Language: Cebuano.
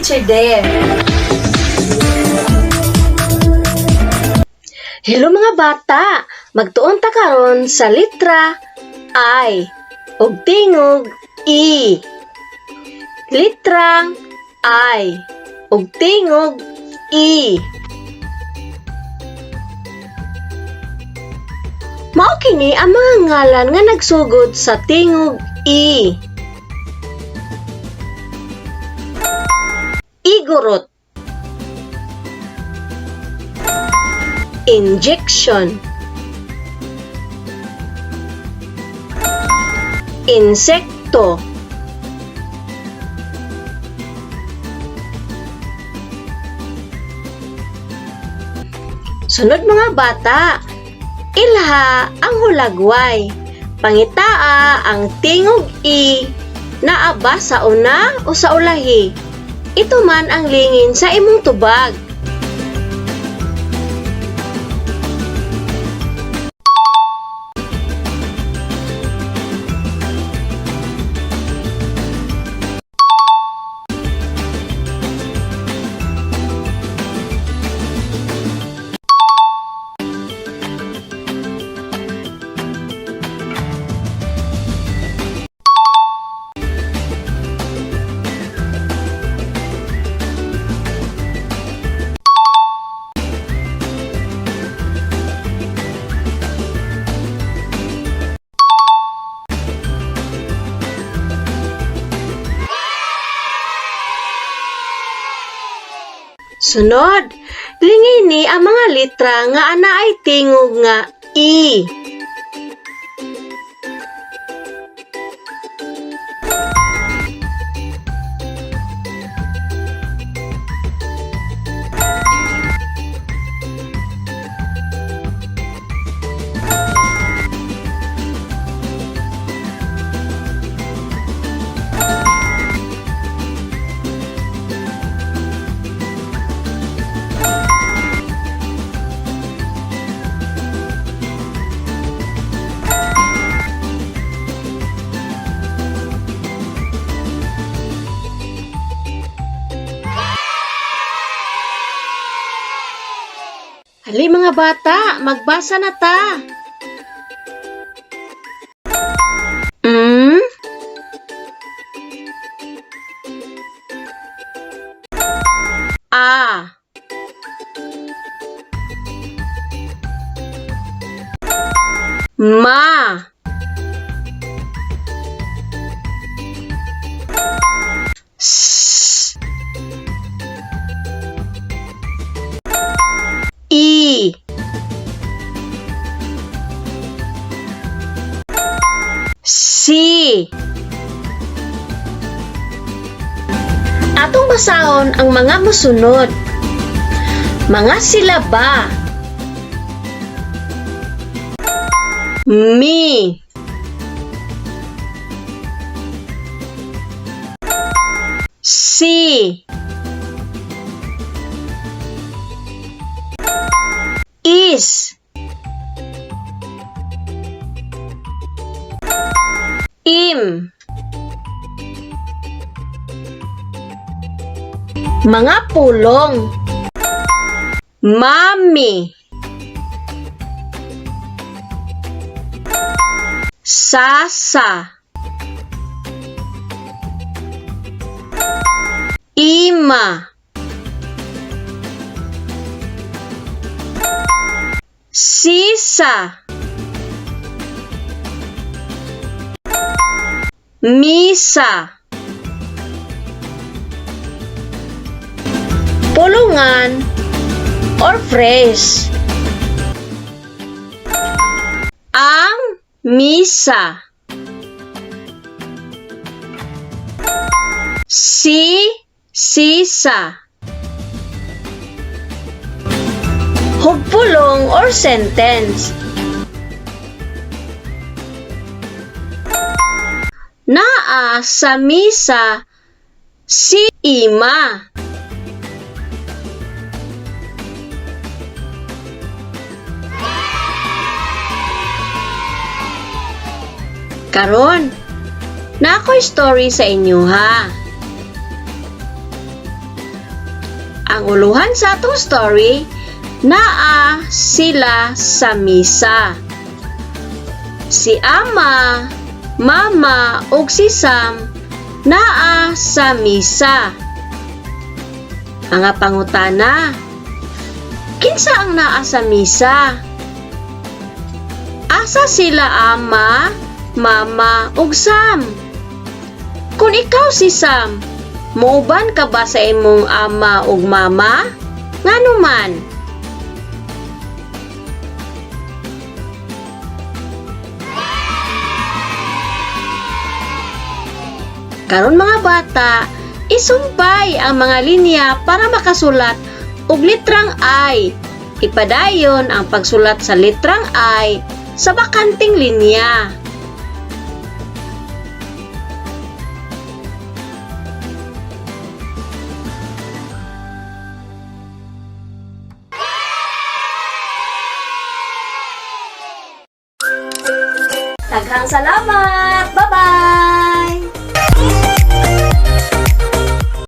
Teacher Dare. Hello, mga bata! Magtuon ta karon sa litra I ug tingog E. Litrang I ug tingog E. Mao kini ang mga ngalan nga nagsugod sa tingog E. Igorot, injection, insekto, Sunod, mga bata, ilha ang hulagway. Pangitaa ang tingog E naa ba sa una o sa ulahi. Ito man ang lingin sa imong tubag. Sunod, lingini ang mga litra nga anaay tingog nga E. Hali, mga bata, magbasa na ta. M, A, Ma, S, E, C. Atong basahon ang mga mosunod. Mga silaba. Mi, Si, is, im. Mga pulong. Mami, sasa, ima, sisa, misa. Pulungan or phrase. Ang misa. Si, sisa. Hugpulong or sentence. Naa sa misa si ima. Karon, naa ko'y story sa inyo ha. Ang uluhan sa atong story, naa sila sa misa. Si Ama, Mama ug si Sam naa sa misa. Mga pangutana. Kinsa ang naa sa misa? Asa sila ama, mama ug Sam? Kung ikaw si Sam, muuban ka ba sa imong ama ug mama? Ngano man? Karon, mga bata, isumpay ang mga linya para makasulat og litrang I. Ipadayon ang pagsulat sa litrang I sa bakanting linya. Daghang salamat! Bye-bye!